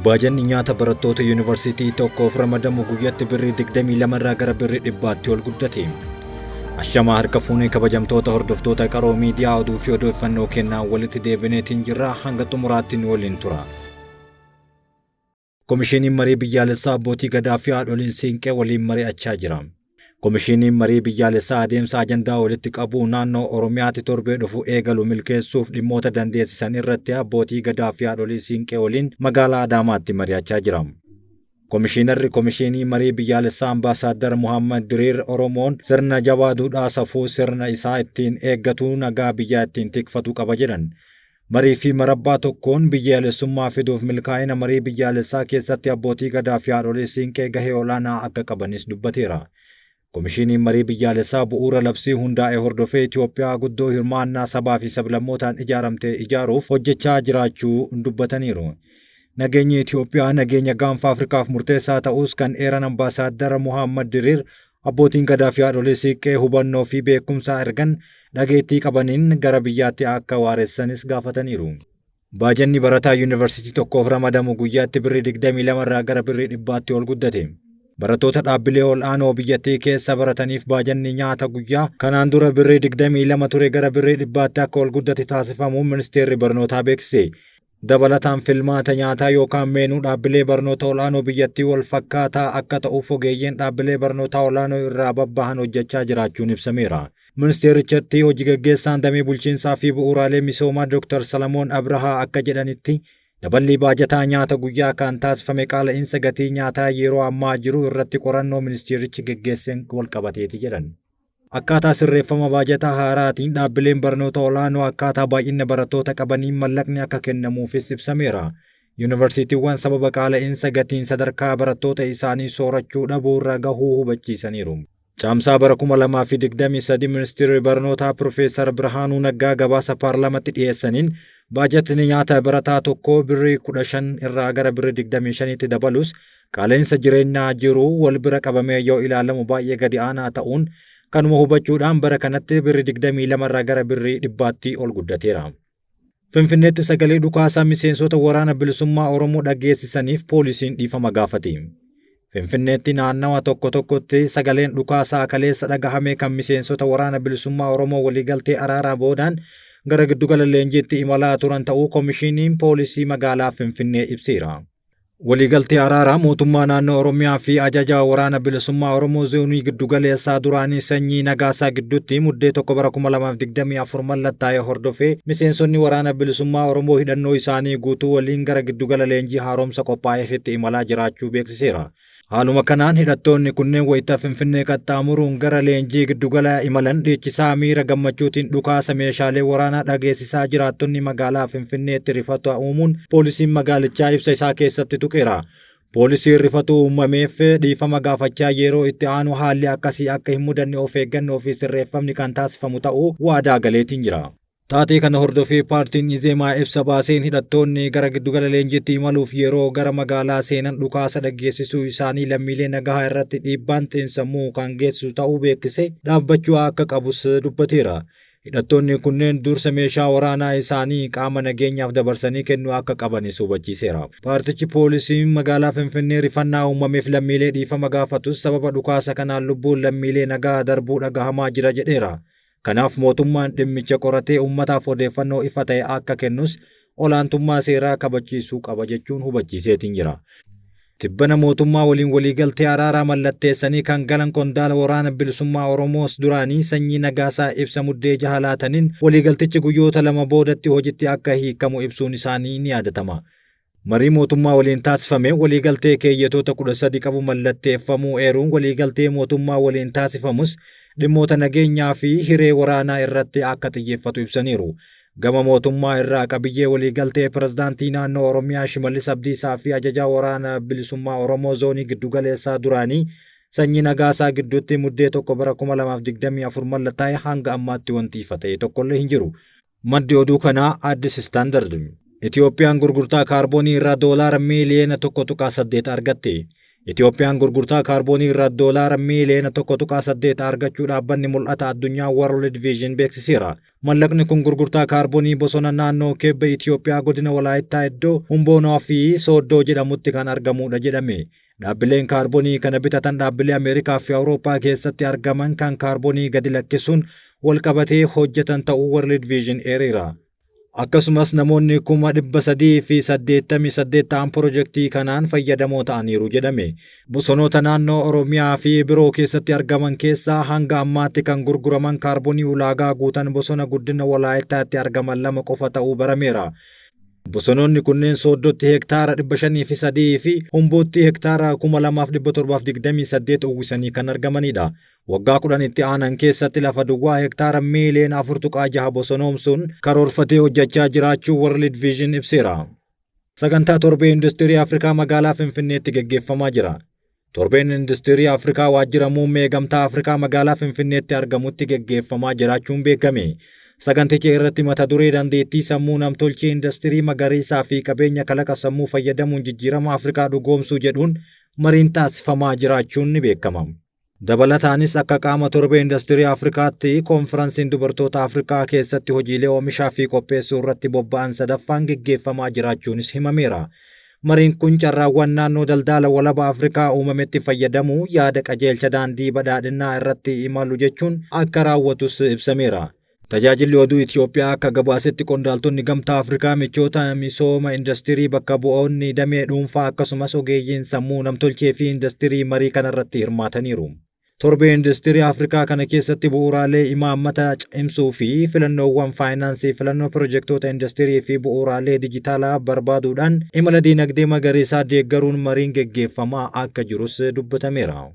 Baajanni nyaata barattoota yuunivarsiitii tokkoof ramadamu guyyatti birrii 22 irraa gara birrii 100tti ol guddate. Ashamaa harka fuunee kabajamtoota hordoftoota Qaroo Miidiyaa, oduu fi odeeffannoo kennaan walitti deebineetiin jirra, hanga xumuraatti nu waliin tura. Komishiniin marii biyyaalessaa abbootii gadaa fi haadholiin siinqee waliin mari'achaa jira. Komishiniin marii biyyaalessaa adeemsa ajandaa walitti qabuu naannoo Oromiyaatti torbee dhufu eegalu milkeessuuf dhimmoota dandeessisan irratti abbootii gadaa fi haadholii siinqee waliin magaalaa Adaamaatti mari'achaa jira. Komishinarri Komishinii Marii Biyyaalessaa Ambaasaaddar Muhammad Diriir, Oromoon sirna jabaa duudhaa safuu sirna isaa ittiin eeggatu, nagaa biyyaa ittiin tikfatu qaba jedhan. Marii fi marabbaa tokkoon biyyaalessummaa fiduuf milkaa'ina marii biyyaalessaa keessatti abbootii gadaa fi haadholii siinqee gahee olaanaa akka qabanis dubbateera. Komishiniin marii biyyaalessaa bu'uura labsii hundaa'e hordofee Itoophiyaa guddoo hirmaannaa sabaa fi sablammootaan ijaaramte ijaaruuf hojjechaa jiraachuu dubbataniiru. Nageenyi Itoophiyaa nageenya gaanfa Afrikaaf murteessaa ta'us kan eeran Ambaasaaddar Muhammad Diriir, abbootiin gadaa fi haadholii siiqqee hubannoo fi beekumsa ergan dhageettii qabaniin gara biyyaatti akka waaressanis gaafataniiru. Baajanni barataa yuunivarsiitii tokkoof ramadamu guyyaatti birrii 22 irraa gara birrii 100tti ol guddate. Barattoota dhaabbilee ol'aanoo biyyattii keessa barataniif baajanni nyaata guyyaa kanaan dura birrii 22 ture gara birrii 100tti akka ol guddate taasifamuun ministeerri barnootaa beeksise. Dabalataan filmaata nyaataa yookaan meenuu dhaabbilee barnoota ol'aanoo biyyattii wal fakkaataa akka ta'uuf ogeeyyiin dhaabbilee barnootaa ol'aanoo irraa babbahan hojjechaa jiraachuun ibsameera. Ministeerichatti hojii gaggeessaan damee bulchiinsaa fi bu'uuraalee misoomaa Dr. Salamoon Abrahaa akka jedhanitti, daballi baajataa nyaata guyyaa kan taasifame qaala'insa gatii nyaataa yeroo ammaa jiru irratti qorannoo ministeerichi geggeesseen wal qabateeti jedhan. Akkaataa sirreeffama baajataa haaraatiin dhaabbileen barnoota olaanoo akkaataa baay'ina barattoota qabaniin mallaqni akka kennamuufis ibsameera. Yuunivarsiitiiwwan sababa qaala'insa gatiin sadarkaa barattoota isaanii soorachuu dhabuu irra gahuu hubachiisaniiru. Caamsaa bara 2023 Ministeerri Barnootaa Pirofeesar Birhaanuu Naggaa gabaasa paarlaamaatti dhiyeessaniin baajatni nyaata barataa tokkoo birrii 15 irraa gara birrii 25tti dabalus, qaala'insa jireenyaa jiru wal bira qabamee yoo ilaalamu baay'ee gadi aanaa ta'uun, kanuma hubachuudhaan bara kanatti birrii 22 irraa gara birrii 100tti ol guddateera. Finfinneetti sagalee dhukaasaa miseensota Waraana Bilisummaa Oromoo dhageessisaniif poolisiin dhiifama gaafate. Finfinneetti naannawa tokko tokkotti sagaleen dhukaasaa kaleessa dhagahame kan miseensota Waraana Bilisummaa Oromoo waliigaltee araaraa boodaan gara giddugala leenjiitti imalaa turan ta'uu Komishiniin Poolisii magaalaa Finfinnee ibseera. Waliigaltee araaraa mootummaa naannoo Oromiyaa fi ajaja Waraana Bilisummaa Oromoo zoonii giddugaleessaa duraanii Sanyii Nagaasaa gidduutti Muddee 1 bara 2024 mallattaa'e hordofee miseensonni Waraana Bilisummaa Oromoo hidhannoo isaanii guutuu waliin gara giddugala leenjii haaromsa qophaa'eefitti imalaa jiraachuu beeksiseera. Haaluma kanaan hidhattoonni kunneen wayita Finfinnee qaxxaamuruun gara leenjii giddugala imalan dhiichisaa miira gammachuutiin dhukaasa meeshaalee waraanaa dhageessisaa jiraattonni magaalaa Finfinneetti rifata uumuun poolisiin magaalichaa ibsa isaa keessatti tuqeera. Poolisiin rifatu uumameef dhiifama gaafachaa yeroo itti aanu haalli akkasii akka hin mudanne of eeggannoo fi sirreeffamni kan taasifamu ta'uu waadaa galeetiin jira. Taatee kana hordofee paartiin Izeemaa ibsa baaseen hidhattoonni gara giddugala leenjiitti imaluuf yeroo gara magaalaa seenan dhukaasa dhageessisuu isaanii lammiilee nagahaa irratti dhiibbaan xiinsammuu kan geessisu ta'uu beeksisee dhaabbachuu akka qabus dubbateera. Hidhattoonni kunneen dursa meeshaa waraanaa isaanii qaama nageenyaaf dabarsanii kennuu akka qabanis hubachiiseera. Paartichi poolisiin magaalaa Finfinnee rifannaa uumameef lammiilee dhiifama gaafatus, sababa dhukaasa kanaan lubbuun lammiilee nagaa darbuu dhagahamaa jira jedheera. Kanaaf mootummaan dhimmicha qoratee uummataaf odeeffannoo ifa ta'e akka kennus olaantummaa seeraa kabachiisuu qaba jechuun hubachiiseetiin jira. Tibbana mootummaa waliin waliigaltee araaraa mallatteessanii kan galan qondaala Waraana Bilisummaa Oromoos duraanii Sanyii Nagaasaa ibsa Muddee 6 laataniin waliigaltichi guyyoota 2 boodatti hojitti akka hiikamu ibsuun isaanii ni yaadatama. Marii mootummaa waliin taasifame waliigaltee keeyyatoota 13 qabu mallatteeffamuu eeruun, waliigaltee mootummaa waliin taasifamus dhimmoota nageenyaa fi hiree waraanaa irratti akka xiyyeeffatu ibsaniiru. Gama mootummaa irraa qabiyyee waliigaltee Pirezidaantii Naannoo Oromiyaa Shimallis Abdiisaa fi ajajaa Waraana Bilisummaa Oromoo zoonii giddugaleessaa duraanii Sanyii Nagaasaa gidduutti Muddee 1 bara 2024 mallattaa'e hanga ammaatti wanti ifa ta'e tokkollee hin jiru. Maddi oduu kanaa Addis Standard. Itiyoophiyaan gurgurtaa kaarboonii irraa doolaara miiliyoona 1.8 argatte. Itoophiyaan gurgurtaa kaarboonii irraa doolaara miiliyoona 1.8 argachuu dhaabbanni Mul'ata Addunyaa World Vision beeksiseera. Mallaqni kun gurgurtaa kaarboonii bosona naannoo Kibba Itoophiyaa godina Walaayittaa iddoo Humboonaa fi Sooddoo jedhamutti kan argamudha jedhame. Dhaabbileen kaarboonii kana bitatan dhaabbilee Ameerikaa fi Awurooppaa keessatti argaman kan kaarboonii gadi lakkisuun walqabatee hojjetan ta'uu World Vision eereera. Akkasumas namoonni 388,000 ta'an pirojektii kanaan fayyadamoo ta'aniiru jedhame. Bosonoota naannoo Oromiyaa fi biroo keessatti argaman keessaa hanga ammaatti kan gurguraman kaarboonii ulaagaa guutan bosona guddina Walaayittaatti argaman lama qofa ta'uu barameera. Bosonoonni kunneen Sooddootti hektaara 503 fi Humbootti hektaara 2728 uwwisanii kan argamanidha. Waggaa 10 itti aanan keessatti lafa duwwaa hektaara miiliyoona 4.6 bosonoomsuun karoorfatee hojjechaa jiraachuu World Vision ibseera. Sagantaa torbee Industirii Afrikaa magaalaa Finfinneetti geggeeffamaa jira. Torbeen Industirii Afrikaa waajjira muummee Gamtaa Afrikaa magaalaa Finfinneetti argamutti geggeeffamaa jiraachuun beekame. Saganticha irratti mata duree dandeettii sammuu namtolchee industirii magariisaa fi qabeenya kalaqa sammuu fayyadamuun jijjiirama Afrikaa dhugoomsuu jedhuun mariin taasifamaa jiraachuun ni beekama. Dabalataanis akka qaama torbee Industirii Afrikaatti koonfiransiin dubartoota Afrikaa keessatti hojiilee oomishaa fi qopheessuu irratti bobba'an sadaffaan geggeeffamaa jiraachuunis himameera. Mariin kun carraawwan naannoo daldala walaba Afrikaa uumametti fayyadamuu yaada qajeelcha daandii badhaadhinaa irratti imalu jechuun akka raawwatus ibsameera. Tajaajilli oduu Itoophiyaa akka gabaasetti qondaaltonni Gamtaa Afrikaa, michoota misooma industirii, bakka bu'oonni damee dhuunfaa akkasumas ogeeyyiin sammuu namtolchee fi industirii marii kanarratti hirmaataniiru. Torbee Industirii Afrikaa kana keessatti bu'uuraalee imaammata cimsuu fi filannoowwan faayinaansii, filannoo pirojektoota industirii fi bu'uuraalee dijitaalaa barbaaduudhaan imala diinagdee magariisaa deeggaruun mariin geggeeffamaa akka jirus dubbatameera.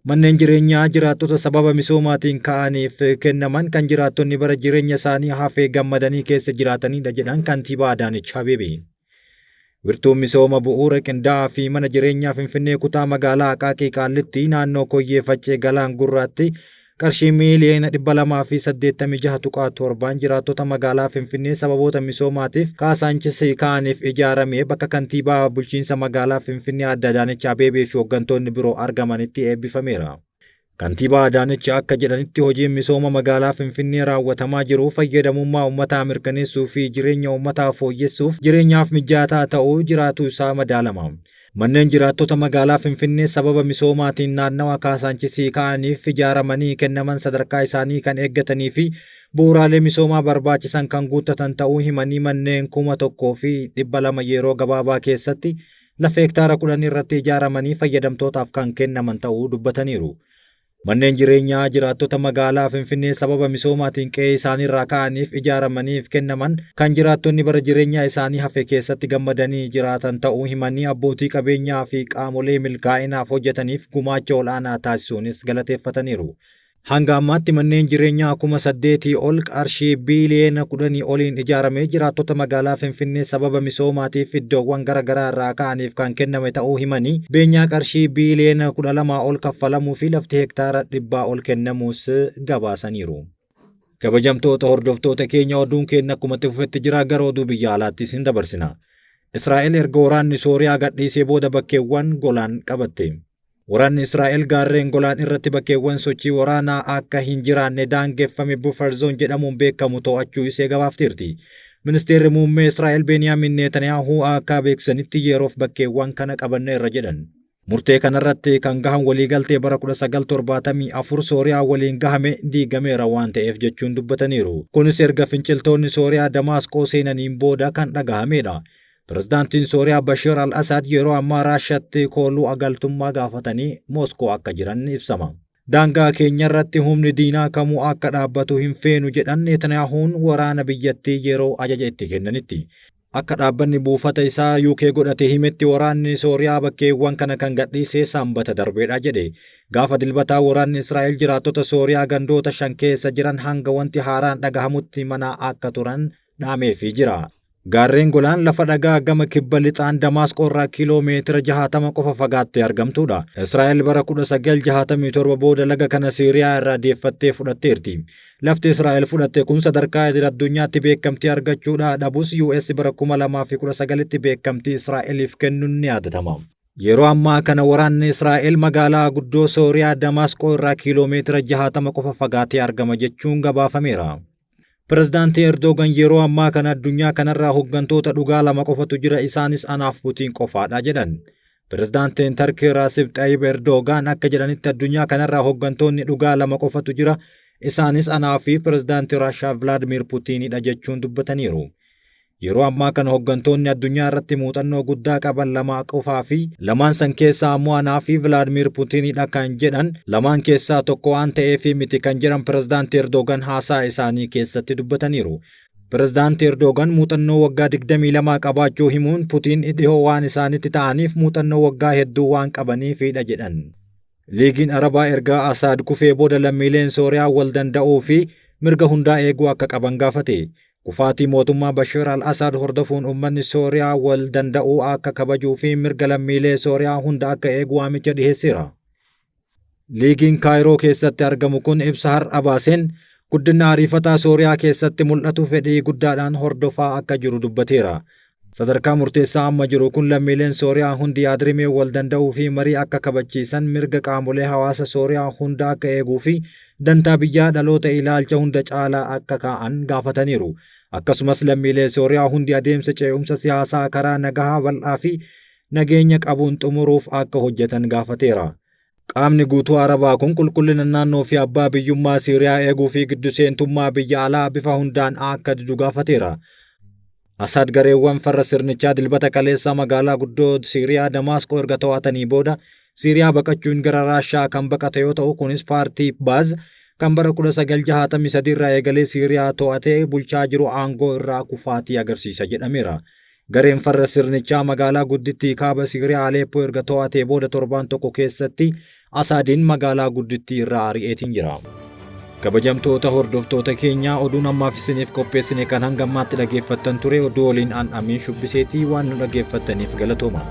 Manneen jireenyaa jiraattota sababa misoomaatiin ka'aniif kennaman kan jiraattonni bara jireenya isaanii hafee gammadanii keessa jiraatanidha jedhan kantiibaa Adaanech Abeebee. Wirtuun misooma bu'uura qindaa'aa fi mana jireenyaa Finfinnee kutaa magaalaa Aqaaqii Qaallitti naannoo Koyyee Faccee Galaan Gurraatti qarshii miiliyoona 286.7 jiraattota magaalaa Finfinnee sababoota misoomaatiif Kaasaanchis ka'aniif ijaarame bakka kantiibaa bulchiinsa magaalaa Finfinnee Aadde Adaanech Abeebee fi hooggantoonni biroo argamanitti eebbifameera. Kantiibaa Adaanech akka jedhanitti hojiin misooma magaalaa Finfinnee raawwatamaa jiru fayyadamummaa uummataa mirkaneessuu fi jireenya uummataa fooyyessuuf jireenyaaf mijataa ta'uu jiraatu isaa madaalama. Manneen jiraattota magaalaa Finfinnee sababa misoomaatiin naannawa Kaasaanchis ka'aniif ijaaramanii kennaman sadarkaa isaanii kan eeggatanii fi bu'uuraalee misoomaa barbaachisan kan guuttatan ta'uu himanii manneen 1,200 yeroo gabaabaa keessatti lafa hektaara 10 irratti ijaaramanii fayyadamtootaaf kan kennaman ta'uu dubbataniiru. Manneen jireenyaa jiraattota magaalaa Finfinnee sababa misoomaatiin qe'ee isaaniirraa ka'aniif ijaaramaniif kennaman kan jiraattonni bara jireenyaa isaanii hafe keessatti gammadanii jiraatan ta'uu himanii abbootii qabeenyaa fi qaamolee milkaa'inaaf hojjetaniif gumaacha ol'aanaa taasisuunis galateeffataniiru. Hanga ammaatti manneen jireenyaa 8,000 ol qarshii biiliyoona 10 oliin ijaaramee jiraattota magaalaa Finfinnee sababa misoomaatiif iddoowwan garaagaraa irraa ka'aniif kan kenname ta'uu himanii beenyaa qarshii biiliyoona 12 ol kaffalamuu fi lafti hektaara 100 ol kennamuus gabaasaniiru. Kabajamtoota hordoftoota keenya, oduun keenya akkuma itti fufetti jira. Gara oduu biyya alaattis hin dabarsina. Israa'el erga waraanni Sooriyaa gadhiisee booda bakkeewwan Golaan qabatte. Waraanni Israa'el gaarreen Golaan irratti bakkeewwan sochii waraanaa akka hin jiraanne daangeffame buffer zone jedhamuun beekamu to'achuu ishee gabaafteerti. Ministeerri muummee Israa'el Beeniyaamin Netanyaahuu akka beeksisanitti yeroof bakkeewwan kana qabanneerra jedhan. Murtee kanarratti kan gahan waliigaltee bara 1974 Sooriyaa waliin gahame diigameera waan ta'eef jechuun dubbataniiru. Kunis erga finciltoonni Sooriyaa Damaasqoo seenaniin booda kan dhagahamedha. Pirezidaantiin Sooriyaa Bashir al-Assad yeroo ammaa Raashaatti kooluu agaltummaa gaafatanii Mooskoo akka jiran ibsama. Daangaa keenyarratti humni diinaa kamuu akka dhaabbatu hin feenu jedhan Netanyahuun waraana biyyattii yeroo ajaja itti kennanitti. Akka dhaabbanni buufata isaa UK godhate himetti waraanni Sooriyaa bakkeewwan kana kan gadhiise Sanbata darbeedha jedhe. Gaafa Dilbataa waraanni Israa'el jiraattota Sooriyaa gandoota shan keessa jiran hanga wanti haaraan dhagahamutti mana akka turan dhaameefii jira. Gaarreen Golaan lafa dhagaa gama kibba lixaan Damaasqoo irraa kiiloo meetira 60 qofa fagaattee argamtudha. Israa'el bara 1967 booda laga kana Siiriyaa irraa deeffattee fudhatteerti. Lafti Israa'el fudhatte kun sadarkaa idil addunyaatti beekamtii argachuudha dhabus US bara 2019tti beekamtii Israa'eliif kennuun ni yaadatama. Yeroo ammaa kana waraanni Israa'el magaalaa guddoo Sooriyaa Damaasqoo irraa kiiloomeetira 60 qofa fagaatee argama jechuun gabaafameera. Pirezidaantii Erdogan yeroo ammaa kana addunyaa kanarraa hooggantoota dhugaa lama qofatu jira, isaanis anaaf Putiin qofaadha jedhan. Pirezidaantiin Tarkii Raasib Xayyib Erdogan akka jedhanitti addunyaa kanarraa hooggantoonni dhugaa lama qofatu jira, isaanis anaa fi pirezidaantii Raashaa Vilaadimir Putiinidha jechuun dubbataniiru. Yeroo ammaa kana hooggantoonni addunyaa irratti muuxannoo guddaa qaban lama qofaa fi lamaan san keessaa ammoo anaa fi Vilaadimir Putiinidha kan jedhan, lamaan keessaa tokko waan ta'eef miti kan jedhan pirezidaantii Erdogan haasaa isaanii keessatti dubbataniiru. Pirezidaantii Erdogan muuxannoo waggaa 22 qabaachuu himuun Putiin dhihoo waan isaanitti ta'aniif muuxannoo waggaa hedduu waan qabaniifidha jedhan. Liigiin Arabaa erga Asaad kufee booda lammiileen Sooriyaa wal danda'uu fi mirga hundaa eeguu akka qaban gaafate. Kufaatii mootummaa Bashir al-Asaad hordofuun uummanni Sooriyaa wal danda'uu akka kabajuu fi mirga lammiilee Sooriyaa hunda akka eegu waamicha dhiheesseera. Liigiin Kaayiroo keessatti argamu kun ibsa har'a baaseen guddina ariifataa Sooriyaa keessatti mul'atu fedhii guddaadhaan hordofaa akka jiru dubbateera. Sadarkaa murteessaa amma jiru kun lammiileen Sooriyaa hundi yaadrimee wal danda'uu fi marii akka kabachiisan, mirga qaamolee hawaasa Sooriyaa hunda akka eeguu fi dantaa biyyaa dhaloota ilaalcha hunda caalaa akka kaa'an gaafataniiru. Akkasumas lammiilee Sooriyaa hundi adeemsa ce'umsa siyaasaa karaa nagahaa bal'aa fi nageenya qabuun xumuruuf akka hojjetan gaafateera. Qaamni guutuu Arabaa kun qulqullina naannoo fi abbaa biyyummaa Siiriyaa eeguu fi giddu seentummaa biyya alaa bifa hundaan akka didu gaafateera. Asaad gareewwan farra sirnichaa Dilbata kaleessaa magaalaa guddoo Siiriyaa Damaasqoo erga to'atanii booda Siiriyaa baqachuun gara Raashaa kan baqate yoo ta'u, kunis paartii Baaz kan bara 1963 irraa eegalee Siiriyaa to'atee bulchaa jiru aangoo irraa kufaatii agarsiisa jedhameera. Gareen farra sirnichaa magaalaa guddittii kaaba Siiriyaa Aleeppoo erga to'atee booda torbaan tokko keessatti Asaadiin magaalaa guddittii irraa ari'eetiin jira. Kabajamtoota hordoftoota keenyaa, oduun ammaaf isiniif qopheessine kan hanga ammaatti dhaggeeffattan ture. Oduu waliin an Amiin Shubbiseetii, waan nu dhaggeeffattaniif galatooma.